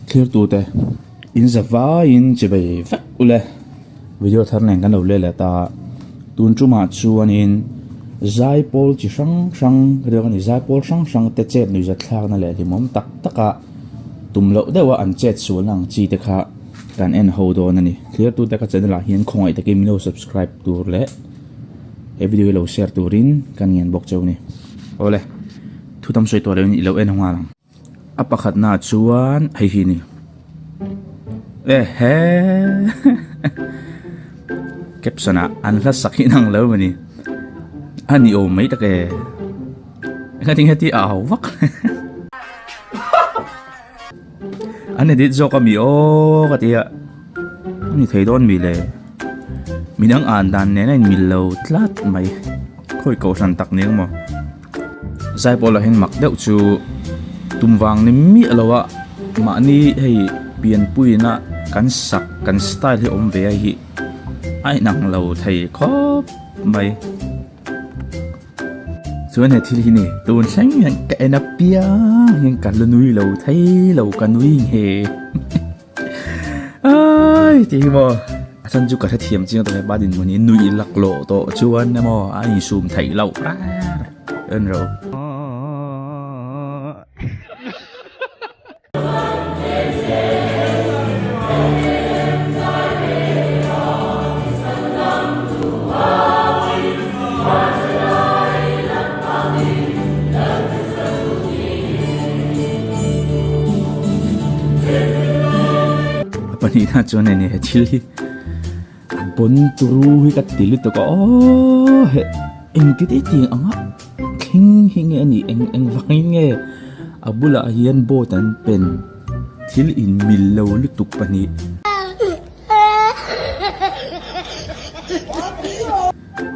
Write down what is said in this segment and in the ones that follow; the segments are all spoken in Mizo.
Thlirtute in za vaiin chibei vek ule video thar nen kan lo let leh ta tun tumah chuanin zaipawl chi hrang hrang ka ti bawk a ni zaipawl hrang hrang te chet nuihza thlakna leh hlimawm tak taka tum loh deuha an chet sualna ang chi te kha kan en ho dawn a ni thlirtute ka channel ah hian khawngaih takin min lo subscribe tur leh he video hi lo share turin ka ngen bawk cheu a ni awle thu tam sawi tawh loin i lo en nghal ang. A pakhatna chuan hei hi a ni e he caption ah an hla sak hi inang lo a ni a ni awm mai tak e engati nge ti a au vak an edit zawk a mi aw ka ti a a ni thei dawn mi le midang an dan nen a inmil lo tlat mai khawi kohhran tak ni ang maw. Zaipawl ah hian mak deuh chu tum vang ni miah lo a mahni hei pianpuiin a kan sak kan style hi awm ve a hi a inang lo thei khawp mai chuan he thil hi ni tun thleng hian ka en apiang hian ka la nui lo thei lo ka nui nghe. Ai tih hi maw a chan chu ka hrethiam chiang tawh hepa dinhmun hi nuih laklawh tawh chuan emaw a insum theih loh en rawh. A pahnihna chuan hei ni he thil hi a bon turu hi ka ti lutuk a aww he engti te tiang anga thleng hi nge a nih eng eng vangin nge a bulah hian boat an pen thil inmil lo lutuk pahnih.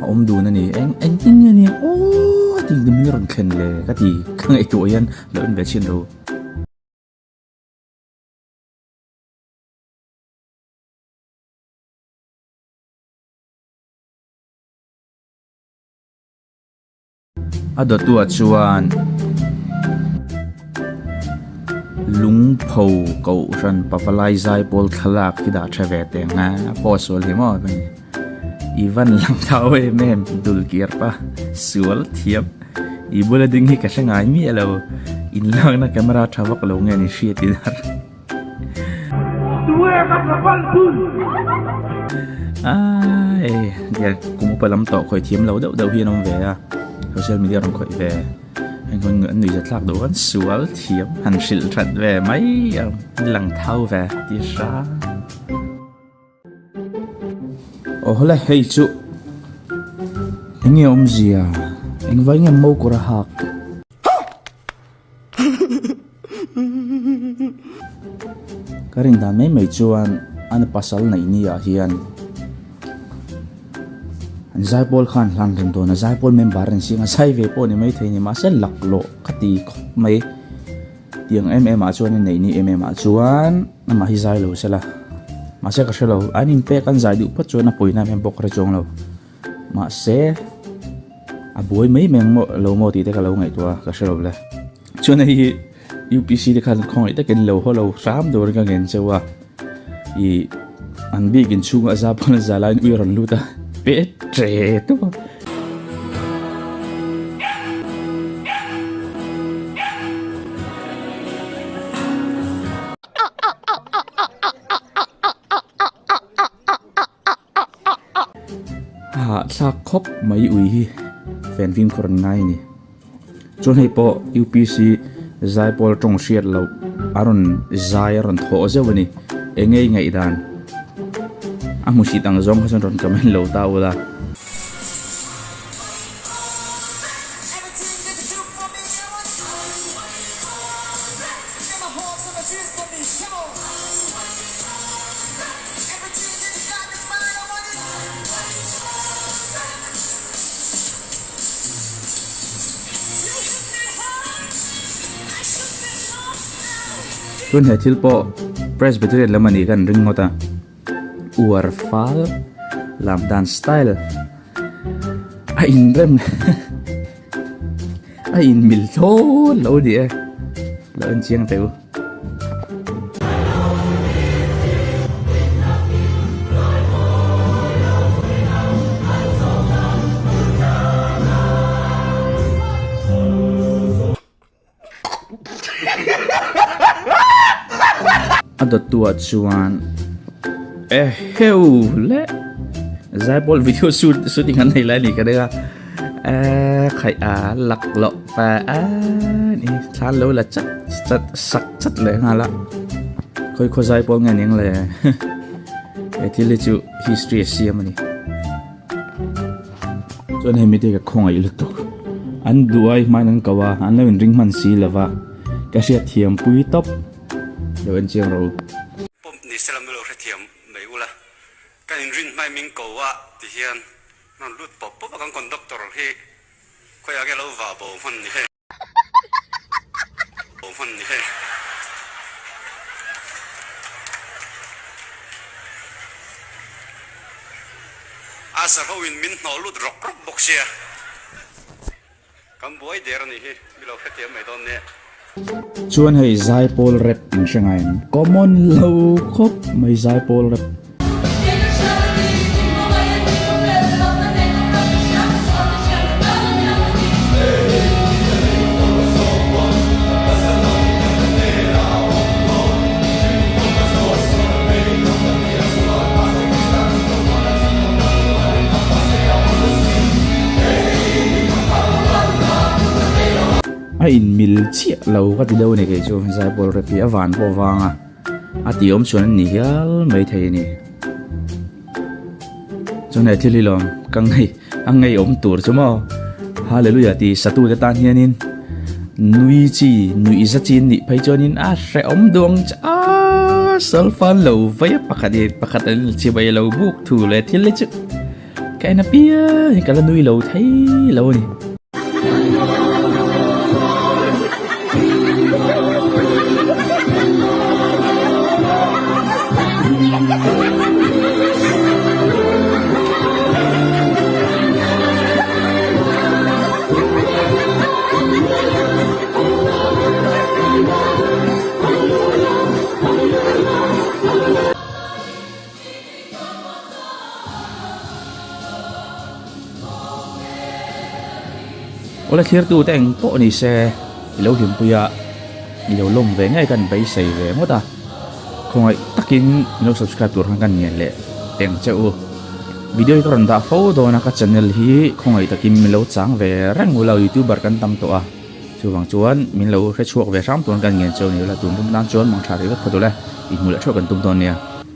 A awm dun a ni eng engtin nge nia aww tih tum hi a rawn thlen le ka ti ka ngaihtuah hian lo en ve chhin lo. A dawtuah chuan lungpho kohhran pavalai zaipawl thlalak hi dah tha ve teh ang a a post sual hi maw i van lang thau em em dul kir pa sual thiam i bula ding hi ka hre ngai miah lo inlakna camera tha vak lo nge ni hriat in har. Ai dian kum upa lam tawh khawih thiam lo deuh deuh hi an awm ve a social media rawn khawih ve heng hun an nuihza thlak duh an sual thiam han hrilh that ve mai ang lang thau ve ti hram. Aw hawle hei chu eng nge awmzia engvai nge mo kawr a hak. Ka rin dan mai mai chuan an pasal neih ni ah hian an zaipawl khan hlan reng dawn a zaipawl member an siam a zai ve pawh ni maithei a ni mahse laklawh ka ti khawp mai tiang em em ah chuan a neih ni em em ah chuan amah hi zai lo sela mahse ka hrelo an inpek an zai duh phawt chuan a pawina em em pawh ka hre chuang lo. Mahse, a buai mai mai ang maw lo maw tih te ka lo ngaihtuah a, ka hre lo le. Chuan hei hi UPC te khan khawngaih takin lo haw lo hram turin ka ngen cheu a, ih an bik inchhunga a za pawn a za laiin ui a rawn lut a, pe tre tup a. A hahthlak khawp mai ui hi fan fimkhur an ngai a ni. Chuan hei pawh UPC zaipawl tawng hriat loh a rawn zai a rawn thawh zeuh a ni. Eng nge i ngaihdan? A hmusit ang zawng kha chuan rawn comment lo ta ula. Tun he thil pawh Presbyterian lam a nih khan ring ngawt a uar fal lam dan style a inrem a inmil thlawt lo a ni e lo en chiang teh u. A dawttu ah chuan eheu le zaipawl video shoot shooting an nei lai a ni ka ring a eh khaih a laklawh pa a ni thlan lo la chat chat sak chat leh nghal a khawi khaw zaipawl nge ning le he thil hi chu history a siam a ni. Chuan hei mite ka khawngaih lutuk an duai hmain an ko a an lo inring hman si lova ka hriat thiam pui tawp lo en chiang rawh u. Pawm ni se lam lo hrethiam mai ula kan inrin hmai min ko a ti hian rawn lut pawp pawp a kan conductor hi khawiah nge lo vah bo hman ni hei. Hman ni hei. A sarho in min hnawh lut rawk rawk bawk sia. Kan buai der a nih hi, mi lo hrethiam mai dawn nia. Chuan hei Zaipawl rap in hre ngai em? Common lo khawp mai Zaipawl rap. A inmil chiah lo ka ti deuh a ni kei chu Zaipawl rap hi a van pawh vang a. A tih awm chuan an ni hial mai thei a ni. Chuan he thil hi lawm ka ngei a ngei awm tur chu maw Hallelujah tih satu te tan hianin nui chi nuih za chi nih phei chuanin a hrehawm duang che a solfan lo vei a pakhat hi pakhat an chibai lo buk thu leh thil hi chu ka en apiang hi ka la nui lo thei lo a ni. Awle thlirtu te eng pawh ni se i lo hlimpui a i lo lawm ve ngei kan beisei ve ngawt a khawngaih takin i lo subscribe tur khan kan ngen leh teng che u video hi ka rawn dah fo dawn a ka channel hi khawngaih takin min lo chang ve reng u lo youtuber kan tam tawh a chuvang chuan min lo hre chhuak ve hram tur kan ngen che u ni ula tun tum tan chuan mang tha rih vek phawt ule inhmuh leh theuh kan tum dawn nia.